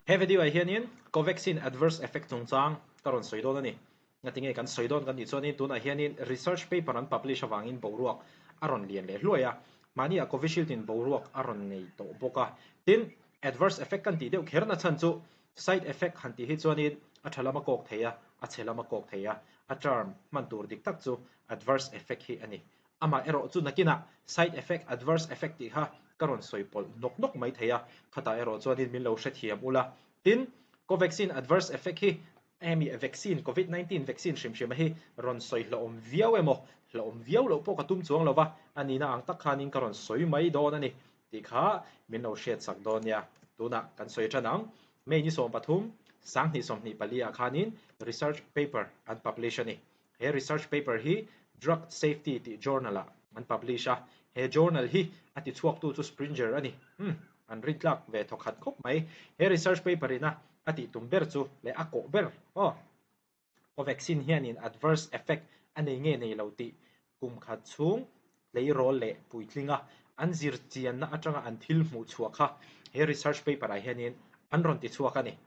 He video ah hianin Covaxin adverse effect chungchang ka rawn sawi dawn a ni. Ngatinge kan sawi dawn kan tih chuanin tunah hianin research paper an publish avangin boruak a rawn lian leh hluai a, mahni ah Covishield in boruak a rawn nei tawh bawk a. Tin, adverse effect kan tih deuh kher na chhan chu side effect han tih hi chuanin a tha lama kawk thei a, a chhe lama kawk thei a, a term hman tur dik tak chu adverse effect hi a ni. Amah erawh chu nakinah side effect, adverse effect tih kha ka rawn sawi pawlh nawk nawk mai thei a, khatah erawh chuanin min lo hrethiam ula. Tin, Covaxin adverse effect hi hemi vaccine, Covid 19 vaccine hrim hrima hi rawn sawi hlauhawm viau emaw, hlauhawm viau loh pawh ka tum chuang lova, a nihna ang tak khanin ka rawn sawi mai dawn a ni tih kha min lo hriatsak dawn nia. Tunah kan sawi tan ang, May ni 13, 2024 ah khanin research paper an publish a ni. He research paper hi Drug Safety tih journal ah an publish a, he journal hi a tichhuaktu chu Springer a ni. Hmm, an rintlak ve thawkhat khawp mai. He research paper ina a tih tum ber chu leh a kawh ber aw, Covaxin hianin adverse effect a nei nge nei lo tih kum khat chhung tleirawl leh puitlinga an zir chianna atanga an thil hmuh chhuah kha he research paper ah hianin an rawn ti chhuak a ni.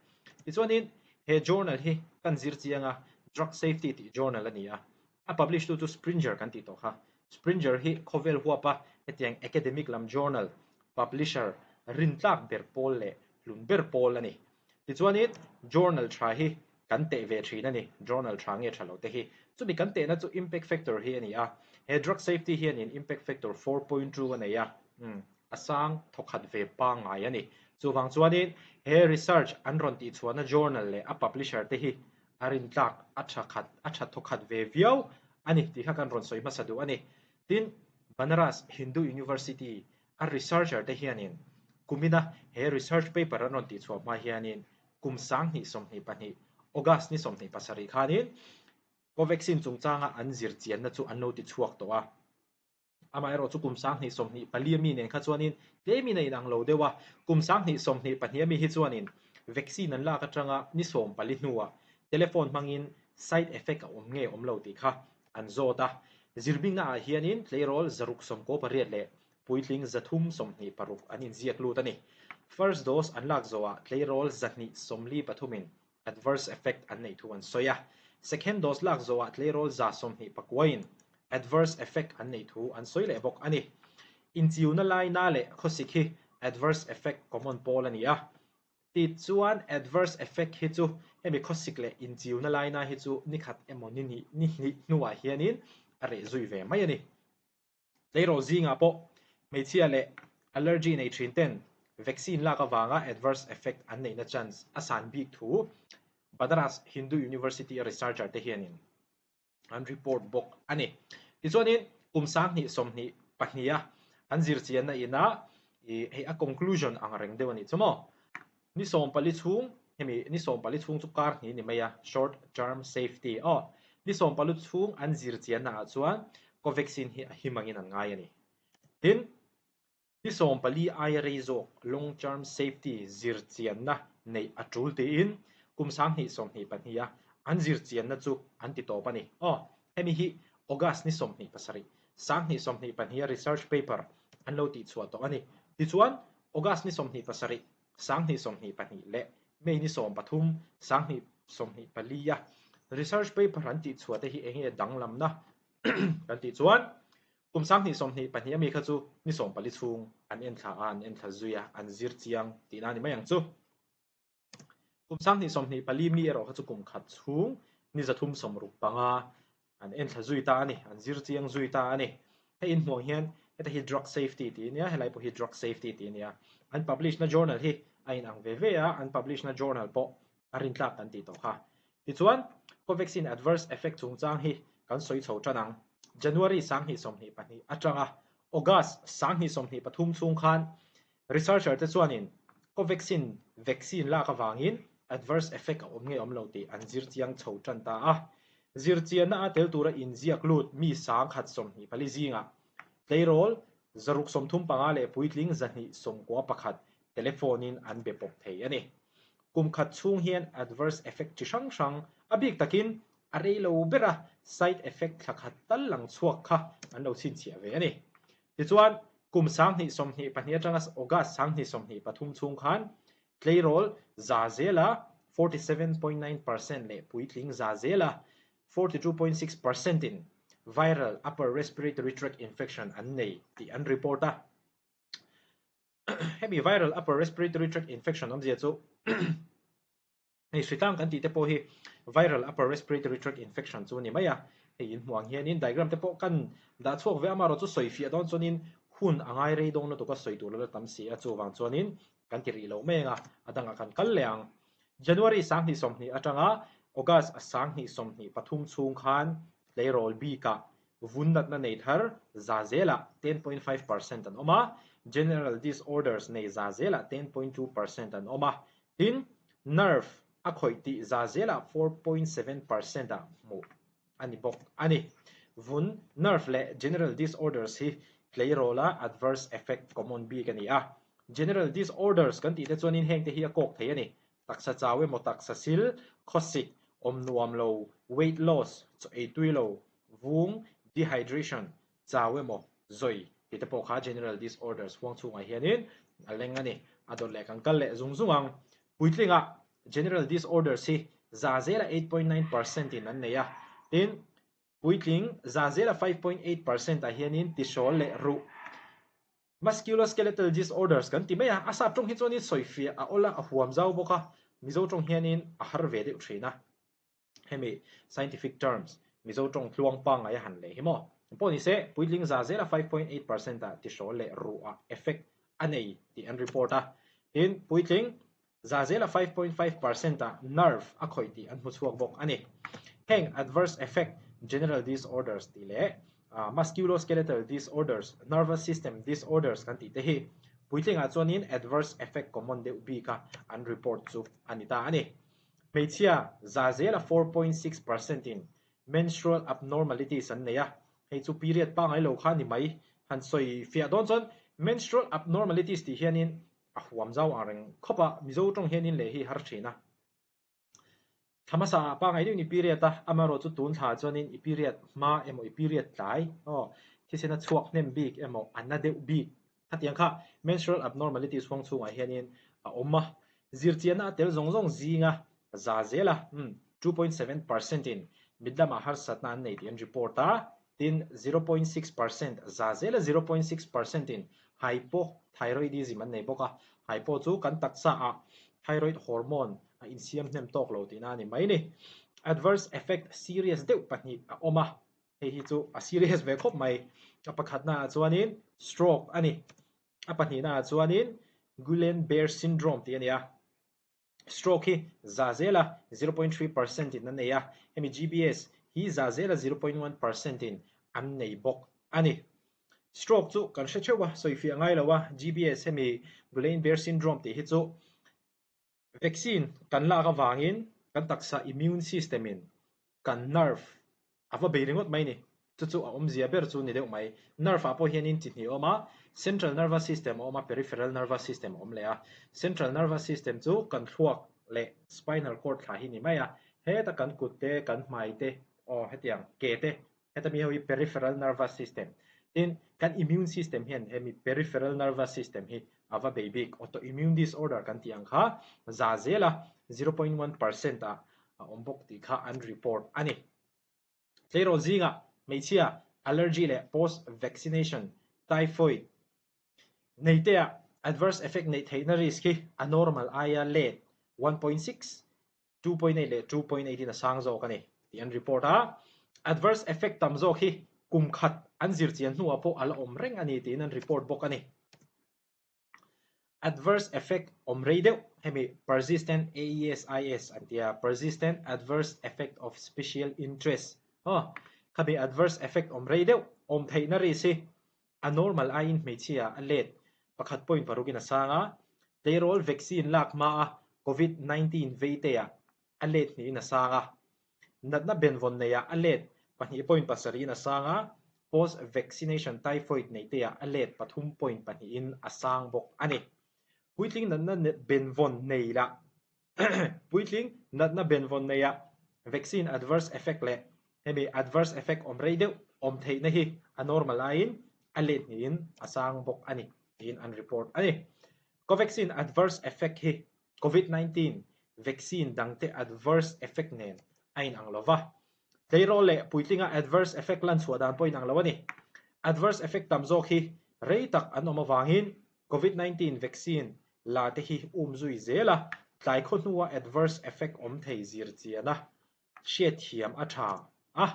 Tichuanin he journal hi kan zir chiang a, Drug Safety tih journal a ni a, a publish tu chu Springer kan tih tawh kha. Springer hi khawvel huapa hetiang academic lam journal publisher rintlak ber pawl leh hlun ber pawl a ni. Tichuanin journal tha hi kan teh ve thin a ni, journal tha nge tha lo te hi. Chumi kan tehna chu impact factor hi a ni a, he drug safety hianin impact factor 4.2 a nei a, umm a sang thawkhat ve pangngai a ni. Chuvang chuanin he research an rawn tihchhuahna journal leh a publisher te hi a rintlak a tha khat a tha thawkhat ve viau a ni tih kha kan rawn sawi hmasa duh a ni. Tin, Banaras Hindu University a researcher te hianin kumina he research paper an rawn tihchhuah hma hianin kum 2022 August ni 27 khanin Covaxin chungchanga an zir chianna chu an lo tichhuak tawh a. Amaherawh chu kum 2024 ami nen kha chuanin tlemin a inang lo deuh a, kum 2022 ami hi chuanin vaccine an lak atanga ni 14 hnuah telephone hmangin side effect a awm nge awm lo tih kha an zawt a. Zirbingna ah hianin tleirawl 698 leh puitling 326 an inziak lut a ni. First dose an lak zawhah tleirawl 243 in adverse effect an neih thu an sawi a. Second dose lak zawhah tleirawl 129 in adverse effect an neih thu an sawi leh bawk a ni. Inchiuna lai na leh khawsik hi adverse effect common pawl a ni a. Tichuan adverse effect hi chu hemi khawsik leh inchiuna lai na hi chu ni khat emaw ni hnih ni hnih hnuah hianin a reh zui ve mai a ni. Tleirawl zingah pawh hmeichhia leh allergy nei thin ten vaccine lak avanga adverse effect an neihna chance a san bik thu Banaras Hindu University a researcher te hianin an report bawk a ni. Tichuanin kum 2022 a an zirchianna inah ih hei a conclusion ang reng deuh a nih chu maw. Ni 14 chhung hemi ni 14 chhung chu kar hnih ni mai a short term safety aw. Ni 14 chhung an zirchianna ah chuan Covaxin hi a him angin an ngai a ni. Tin, Ni 14 aia rei zawk long term safety zirchianna neih a tul tiin kum 2022 a an zirchianna chu an ti tawp a ni. Aw, hemi hi August ni 27, 2022 a research paper an lo tihchhuah tawh a ni. Tichuan, August ni 27, 2022 leh May ni 13, 2024 a research paper an tihchhuah te hi enge danglamna kan tih chuan Kum 2022 ami kha chu ni 14 chhung an enthla a, an enthla zui a, an zir chiang tihna a ni mai ang chu. Kum 2024 mi erawh kha chu kum khat chhung ni 365 an enthla zui ta a ni, an zir chiang zui ta a ni. Hei inhmuh ang hian heta hi drug safety tih a nia, helai pawh hi drug safety tih a nia. An publish na journal hi a inang ve ve a, an publish na journal pawh a rintlak kan tih tawh kha. Tichuan, Covaxin adverse effect chungchang hi kan sawi chho tan ang. January 2022 atanga August 2023 chhung khan researcher te chuanin Covaxin vaccine lak avangin adverse effect a awm nge awm lo tih an zir chiang chho tan ta a. Zirchianna a tel tura inziak lut mi 124 zingah tleirawl 635 leh puitling 291 telephone in an be pawp thei a ni. Kum khat chhung hian adverse effect chi hrang hrang, a bik takin a rei lo bera side effect thla khat tal lang chhuak kha an lo chhinchhiah ve a ni. Tichuan, kum 2022 atanga August 2023 chhung khan. Tleirawl za zela 47.9% leh puitling za zela 42.6% in viral upper respiratory tract infection an nei tih an report a. Hemi viral upper respiratory tract infection awmzia chu hei hritlang kan tih te pawh hi viral upper respiratory tract infection chu a ni mai a, hei in hmuh ang hianin diagram te pawh kan dah chhuak ve a, amaherawhchu sawi fiah dawn chuanin hun a ngai rei dawn lutuk a sawi tur la tam si a, chuvang chuanin kan ti rih loh mai ang a, a dangah kan kal leh ang. January 2020 atanga August 2023 chhung khan tleirawl bikah vun natna nei thar za zelah 10.5% an awm a, general disorders nei za zelah 10.2% an awm a, tin, nerve a khawih tih za zelah 4.7% ah hmuh a ni bawk a ni. Vun, nerve leh general disorders hi tleirawla adverse effect common bik a ni a. General disorders kan tih te chuanin heng te hi a kawk thei a ni. Taksa chau emaw taksa sil, khawsik, awm nuam lo, weight loss, chaw ei tui lo, vung, dehydration, chau emaw, zawi tih te pawh kha general disorders huang chhungah hianin a leng a ni. A dawt leh kan kal leh zung zung ang. Puitlingah general disorders hi za zela 8.9% in an nei a, tin, puitling za zela 5.8% ah hianin tihrawl leh ruh, Musculoskeletal disorders kan ti mai a, a sap tawng hi chuanin sawifiah a awl a, a huam zau bawk a, Mizo tawng hianin a har ve deuh thin a. Hemi scientific terms Mizo tawng tluang pangngai a han leh hi maw? Pawh ni se, puitling za zela 5.8% ah tihrawl leh ruh ah effect a nei tih an report a. Tin, puitling za zela 5.5% ah nerve a khawih tih an hmu chhuak bawk a ni. Heng adverse effect general disorders tih leh musculoskeletal disorders, nervous system disorders kan tih te hi puitlingah chuanin adverse effect common deuh bika an report chu a ni ta a ni. Hmeichhia za zela 4.6% in menstrual abnormalities an nei a, hei chu period pangngai lo kha ni mai. Han sawi fiah dawn chuan menstrual abnormalities tih hianin a huam zau ang reng khawp a, Mizo tawng hianin leh hi har thin a. Thla hmasa ah pangngai deuhin i period a, amaherawh chu tun thla chuanin i period hma emaw i period tlai aw, thisen a chhuak hnem bik emaw a na deuh bik khatiang kha menstrual abnormalities huang chhungah hianin a awm a. Zirchianna a tel zawng zawng zinga za zel a, umm, 2.7% in mit lamah harsatna an nei tih an report a, Tin, 0.6%, za zela 0.6% in hypothyroidism an nei bawk a, hypo chu kan taksa ah thyroid hormone a insiam hnem tawk lo tihna a ni mai ni. Adverse effect serious deuh pahnih a awm a, hei hi chu a serious ve khawp mai. A pakhatna ah chuanin stroke a ni. A pahnihna ah chuanin Guillain-Barre syndrome tih a ni a. Stroke hi za zela 0.3% in an nei a, hemi GBS hi za zela 0.1% in an nei bawk a ni. Stroke chu kan hre theuh a, sawifiah ngai lo a, GBS hemi Guillain-Barre syndrome tih hi chu vaccine kan lak avangin kan taksa immune system in kan nerve a va bei ringawt mai ni. Chu chu a awmzia ber chu ni deuh mai. Nerve ah pawh hianin chi hnih a awm a, central nervous system a awm a, peripheral nervous system a awm leh a. Central nervous system chu kan thluak leh spinal cord thla hi ni mai a, heta kan kut te, kan hmai te, aw hetiang ke te, heta mi ho hi peripheral nervous system. Tin, kan immune system hian hemi peripheral nervous system hi a va bei bik. Autoimmune disorder kan tih ang kha za zela 0.1% ah a awm bawk tih kha an report a ni. Tleirawl zingah hmeichhia allergy leh post-vaccination typhoid neiteah adverse effect neih theihna risk hi a normal aia let 1.6, 2.8 leh 2.8 in a sang zawk a ni tih an report a. Adverse effect tam zawk hi kum khat an zirchian hnuah pawh a la awm reng a ni tiin an report bawk a ni. Adverse effect awm rei deuh hemi persistent AESIS an ti a, persistent adverse effect of special interest aw khami adverse effect awm rei deuh awm theihna risk hi a normal aiin hmeichhia a let pakhat point paruk in a sang a, tleirawl vaccine lak hma a covid 19 vei te ah a let hnihin a sang a. Natna benvawn neiah a let 2.7 in a sang a, post-vaccination typhoid neiteah a let 3.2 in a sang bawk a ni. Puitling natna benvawn nei lah Puitling natna benvawn neiah vaccine adverse effect leh hemi adverse effect awm rei deuh awm theihna hi a normal aiin a let hnihin a sang bawk a ni tiin an report a ni. Covaxin adverse effect hi. Covid 19 vaccine dangte adverse effect nen a inang lo va. Tleirawl leh puitlinga adverse effect lan chhuah dan pawh inang lo a ni. Adverse effect tam zawk hi rei tak an awm avangin Covid 19 vaccine la te hi um zui zel a, tlai khaw hnua adverse effect awm thei zir chian a hriatthiam a tha a.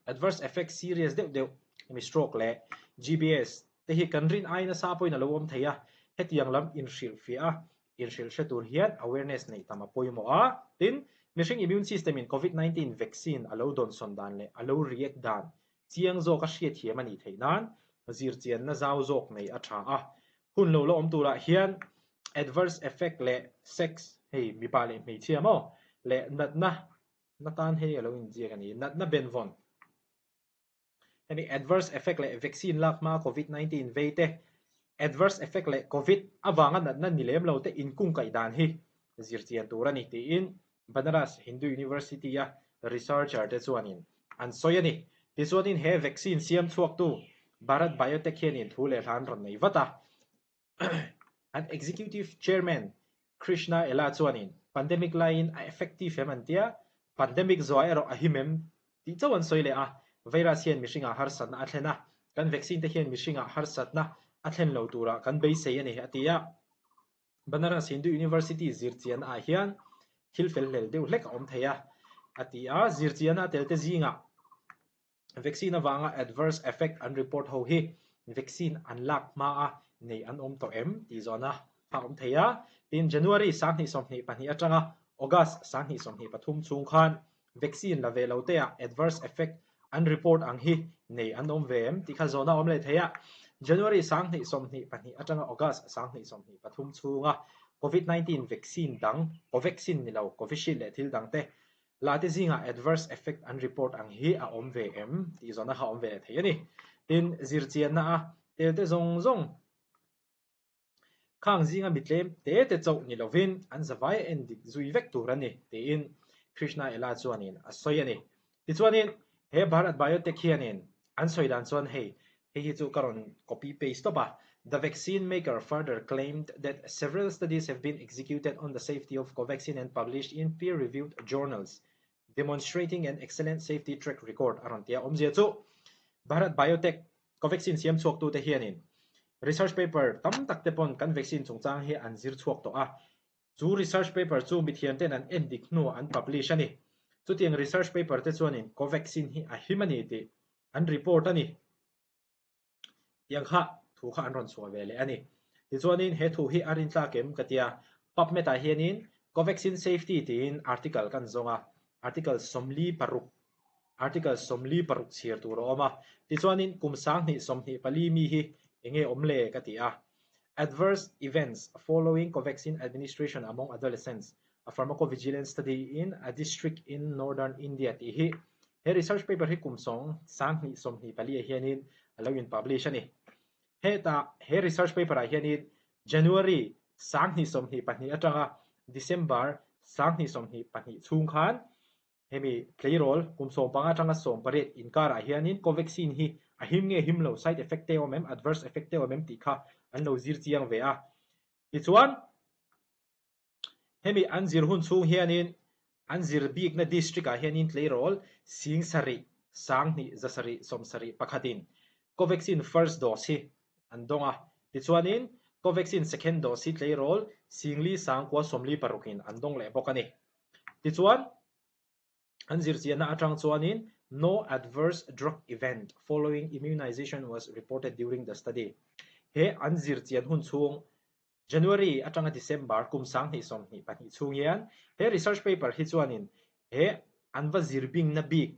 Adverse effect serious deuh deuh hemi stroke leh GBS te hi kan rin ai nasa pawhin a lo awm thei a, hetiang lam inhrilhfiah a, inhrilh hre tur hian awareness neih tam a pawimawh a. Tin, mihring immune system in covid 19 vaccine a lo dawnsawn dan leh a lo react dan chiang zawk a hriatthiam a nih theih nan zirchianna zau zawk nei a tha a. Hun lo la awm turah hian adverse effect leh sex, hei mipa leh hmeichhia maw, leh natna Na tan hei a lo inziak a ni. Natna benvawn, Hemi adverse effect leh vaccine lak hma covid 19 vei te, adverse effect leh covid avanga natna ni lem lo te inkungkaih dan hi zirchian tur a ni tiin Banaras Hindu University-a researcher te chuanin an sawi a ni. Tichuanin he vaccine siam chhuaktu Bharat Biotech hianin thu leh hla an rawn nei vat a. An Executive Chairman Krishna Ella chuanin pandemic laiin a effective em an tia, pandemic zuah erawh a him em tih chauh an sawi leh a, virus hian mihringah harsatna a thlen a, kan vaccine te hian mihringah harsatna a thlen lo turah kan beisei a ni a ti a. Banaras Hindu University zirchianna ah hian thil fel hlel deuh hlek a awm thei a, a ti a, zirchianna a telte zingah Vaccine avanga adverse effect an report ho hi vaccine an lak hma a nei an awm tawh em tih zawhna kha a awm thei a. Tin, January 2022 atanga August 2023 chhung khan vaccine la ve lo te ah adverse effect an report ang hi nei an awm ve em tih kha zawhna a awm leh thei a. January 2022 atanga August 2023 chhunga Covid 19 vaccine dang, Covaxin ni lo, Covishield leh thil dang te La te zingah adverse effect an report ang hi a awm ve em tih zawhna kha a awm ve leh thei a ni. Tin, zirchianna a tel te zawng zawng khang zinga mi tlem te te chauh ni lovin an zavai a en dik zui vek tur a ni tiin Krishna Ella chuanin a sawi a ni. Tichuanin he Bharat Biotech hianin an sawi dan chuan hei hei hi chu ka rawn copy paste tawp a, The vaccine maker further claimed that several studies have been executed on the safety of Covaxin and published in peer-reviewed journals, demonstrating an excellent safety track record a rawn ti a. Awmzia chu Bharat Biotech Covaxin siam chhuaktute hianin research paper tam tak te pawn kan vaccine chungchang hi an zir chhuak tawh a, chu research paper chu mithiamten an en dik hnuah an publish a ni. Chutiang research paper te chuanin Covaxin hi a him a ni tih an report a ni. Tiang kha thu kha an rawn chhuah ve leh a ni. Tichuanin he thu hi a rintlak em ka tia, PubMed ah hianin Covaxin safety tiin article kan zawng a, article 46 article 46 chhiar tur a awm a. Tichuanin kum 2024 mi hi enge awm le ka ti a. Adverse events following Covaxin administration among adolescents a pharmacovigilance study in a district in northern India tih hi he research paper hi kum sawng 2024 ah hianin a lo in publish a ni. Hetah he research paper ah hianin January 2022 atanga December 2022 chhung khan hemi tleirawl kum 15 atanga 18 inkarah hianin Covaxin hi a him nge him lo side effect te awm em adverse effect te awm em tih kha an lo zir chiang ve a. Tichuan Hemi an zir hun chhung hianin an zir bikna district ah hianin tleirawl sing sarih, 10,000 771 pakhatin Covaxin first dose hi an dawng a, tichuanin Covaxin second dose hi tleirawl singli sangkua sawmli parukin an dawng leh bawk a ni. Tichuan. An zirchianna atang chuanin No adverse drug event following immunization was reported during the study. He an zirchian hun chhung January atanga December kum 2022 chhung hian he research paper hi chuanin he an va zirbingna bik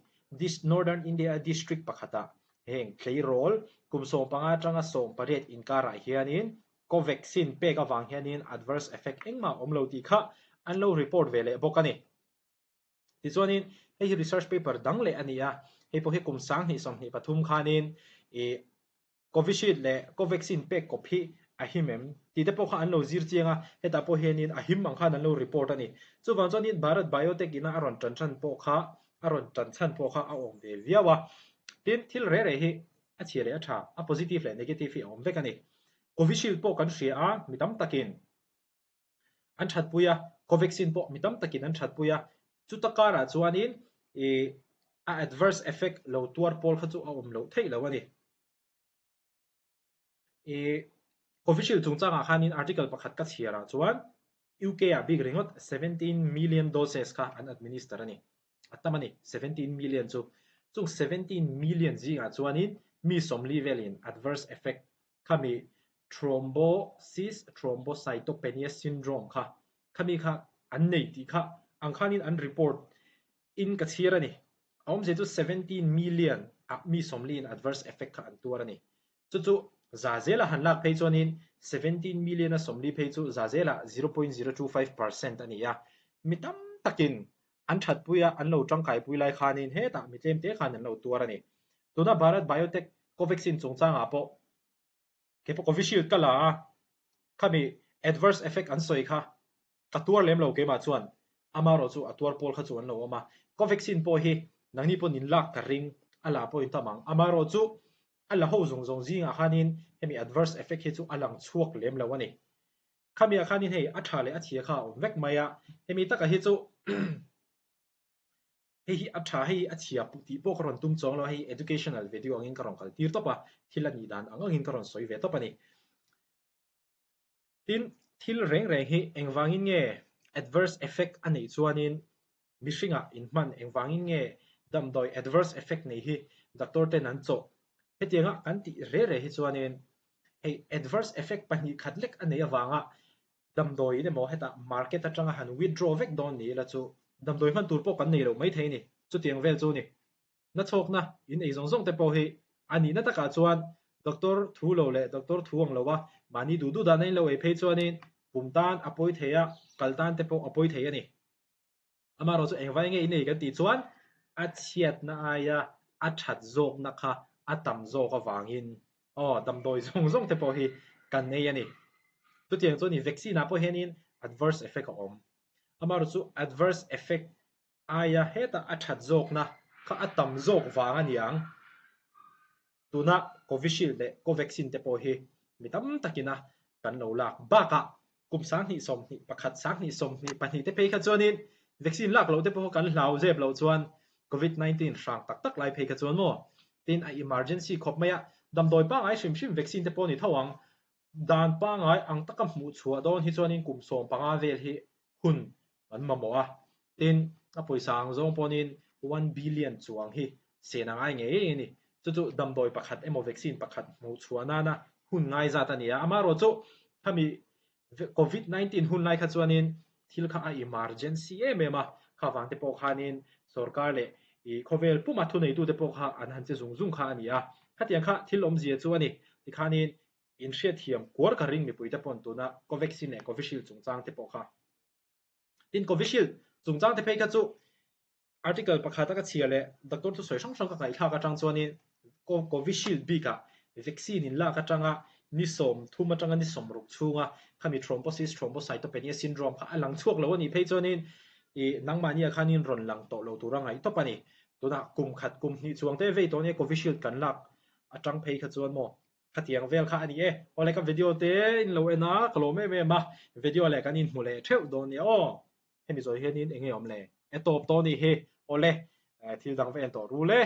Northern India district pakhatah heng tleirawl kum 15 atanga 18 inkarah hianin Covaxin pek avang hianin adverse effect engmah awm lo tih kha an lo report ve leh bawk a ni. Tichuanin hei hi research paper dang leh a ni a, hei pawh hi kum 2023 khanin ih Covishield leh Covaxin pek kawp hi a him em tih te pawh kha an lo zir chiang a, hetah pawh hianin a him ang khan an lo report a ni. Chuvang chuanin Bharat Biotech ina a rawn tan chhan pawh kha a rawn tan chhan pawh kha a awm ve viau a. Tin, thil reh reh hi a chhia leh a tha, a positive leh negative hi a awm vek a ni. Covishield pawh kan hria a, mi tam takin. An thatpui a, Covaxin pawh mi tam takin an thatpui a, chuta karah chuanin ih a adverse effect lo tuar pawl kha chu a awm loh theih lo a ni. Ih Covishield chungchangah khanin article pakhat ka chhiarah chuan UK ah bik ringawt 17 million doses kha an administer a ni. A tam a ni, 17 million chu. Chung 17 million zingah chuanin mi 40 velin adverse effect khami thrombosis thrombocytopenia syndrome kha khami kha an nei tih kha ang khanin an report in ka chhir a ni. A awmzia chu 17 million ah mi 40 in adverse effect kha an tuar a ni. Chu chu za zela han lak phei chuanin 17 million a 40 phei chu za zelah 0.025% a ni a. Mi tam takin an thatpui a, an lo tangkaipui lai khanin hetah mi tlemte khan an lo tuar a ni. Tuna Bharat Biotech Covaxin chungchangah pawh kei pawh Covishield ka la a, khami adverse effect an sawi kha ka tuar lem lo keimah chuan amaherawh chu a tuar pawl kha chu an lo awm a. Covaxin pawh hi nangni pawh nin lak ka ring a la pawhin tam ang. Amaherawh chu a la ho zawng zawng zingah khanin hemi adverse effect hi chu a lang chhuak lem lo a ni. Khamiah khanin hei a tha leh a chhia kha a awm vek mai a, hemi taka hi chu hei hi a tha hei hi a chhia tih pawh ka rawn tum chuang lo a, hei educational video angin ka rawn kal tir tawp a, thil a nih dan ang angin ka rawn sawi ve tawp a ni. Tin, thil reng reng hi engvangin nge adverse effect a neih chuanin mihringah inhman engvangin nge damdawi adverse effect nei hi doctor ten an chawh? Hetianga kan tih re re hi chuanin hei adverse effect 2 khat lek a nei avanga damdawiin emaw hetah market atanga han withdraw vek dawn ni ila chu damdawi hman tur pawh kan nei loh maithei a ni. Chutiang vel chu ni. Na chhawkna in ei zawng zawng te pawh hi a nihna takah chuan doctor thu lo leh doctor thu ang lo a mahni duh duh dana in lo ei phei chuanin pum tan a pawi thei a, kal tan te pawh a pawi thei a ni. Amaherawh chu engvai nge i nei kan tih chuan a chhiatna aia a that zawkna kha a tam zawk avangin aw damdawi zawng zawng te pawh hi kan nei a ni. Chutiang chuan i vaccine ah pawh hianin adverse effect a awm. Amaherawh chu adverse effect aia hetah a that zawkna kha a tam zawk vang a ni ang. Tuna Covishield leh Covaxin te pawh hi mi tam takina kan lo lak bakah kum 2021, 2022 te phei kha chuanin vaccine lak loh te pawh kan hlau zep loh chuan Covid 19 hrang tak tak lai phei kha chuan maw? Tin, a emergency khawp mai a, damdawi pangngai hrim hrim vaccine te pawh a ni tho ang. Dan pangngai ang taka hmuh chhuah dawn hi chuanin kum 15 vel hi hun an mamawh a, tin, a pawisa ang zawng pawhin 1 billion chuang hi sen a ngai ngei ngei a ni. Chu chu damdawi pakhat emaw vaccine pakhat hmuh chhuah nana hun ngai zat a ni a, amaherawh chu khami Covid 19 hun lai kha chuanin thil kha a emergency em em a, kha vang te pawh khanin sorkar leh ih khawvel puma thuneitute pawh kha an han che zung zung kha a ni a, khatiang kha thil awmzia chu a ni. Tikhanin inhriatthiam kuar ka ring mipuite pawn tuna Covaxin leh Covishield chungchang te pawh kha. Tin, Covishield chungchang te phei kha chu article pakhat a ka chhiar leh doctor thusawi hrang hrang ka ngaihthlak atang chuanin Covishield bikah vaccine in lak atanga ni 30 atanga ni 60 chhunga khami thrombosis thrombocytopenia syndrome kha a lang chhuak lo a nih phei chuanin ih nangmahnia khanin rawn lang tawh lo tura ngaih tawp a ni. Tunah kum khat kum hnih chuang te vei tawh nia Covishield kan lak atang phei kha chuan maw Khatiang vel kha a ni e. Awle ka video te in lo en a, ka lawm em em a, video leh kan inhmu leh theuh dawn nia aw. Hemi zawi hianin eng nge awm le? E tawp tawh a nih hi. Awle, thil dang va en tawh rul e.